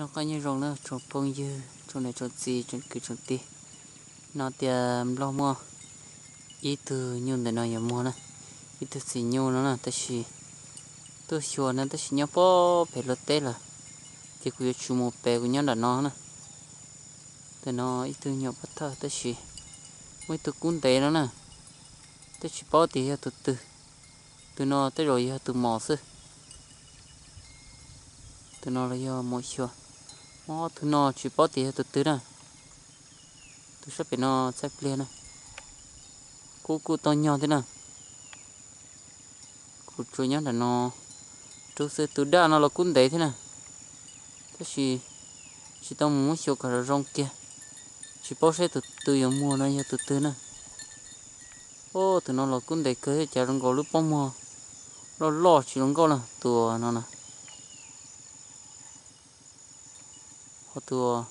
Noj qab nyob zoo na tsoom phooj ywg, tsoom niam tsoom txiv, tsoom kwv tsoom tij. No tias Nplog muaj ib tug nyuj ntawm no yuav muag na, ib tug txiv nyuj no na, tab sis tuaj xyuas na, tab sis nyob pob pem luag teb lawm, ces kuv yuav tsis mus pem, kuv nyob nram no na. Ntawm no ib tug nyuam pov thawj, tab sis muaj ib tug kub ntev no na, twb tsis paub tias yog tus twg. Tus no tej zaum yog tus mos xwb. Tus no los yog mos xyuas. Ob tug no tsis paub tias yog tus twg na. Tus sab pem no txaij pliag na, kub kuj tau nyog thiab na. Kuv tsuas nyob nram no rub xwb. Tus daj no los kub ntev thiab na, tab sis tsis tau mus muab xyuas kom zoo zoo kiag, tsis paub saib tus twg yuav muag no yog tus twg na. Ub, tus no los kub ntev kawg thiab, cas zoo nkaus lub pob muag loj loj tsis zoo nkauj na, tus no na. Ho tus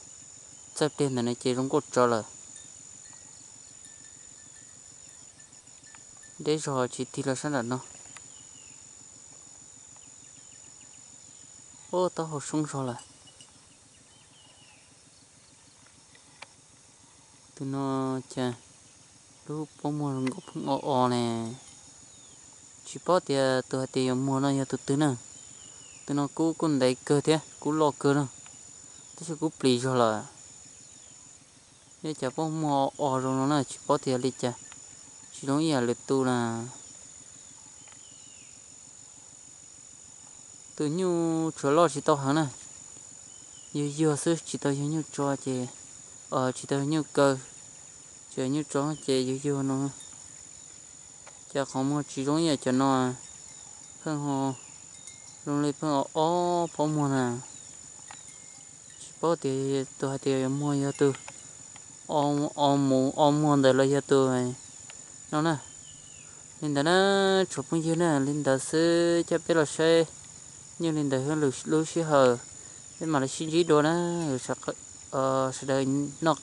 txaij pliag ntawm no ces zoo nkauj tsawv lawm. Deb zog tsis tig los sab nram no. Ub, taub hau soob zog lawm. Tus no cas lub pob muag zoo nkauj pheej o o ne. Tsis paub tias tus hais tias yuav muag no yog tus twg na. Tus no kub kuj ntev kawg thiab kub loj kawg na, tab sis kub plis zog lawm. Yog cas pob muag o o zoo no na, tsis paub tias yog li cas, tsis zoo ib yam lwm tus na. Tus nyuj tsuas loj tsis tau heev na, yuag yuag xwb, tsis tau yog nyuj tsua ces, tsis tau yog nyuj kaw, tsuas yog nyuj tsua ces yuag yuag no. Cas qhov muag tsis zoo ib yam cov no, pheej zoo li pheej o o pob muag na. Tsis paub tias tus hais tias yuav muag yog tus o mus o muag ntawd los yog tus no na. Li ntawd na, tsoom phooj ywg na, li ntawd xwb, coj peb los saib nyuj li ntawd lwm lub sij hawm, peb mam li sib ntsib dua na. Sawv daws noj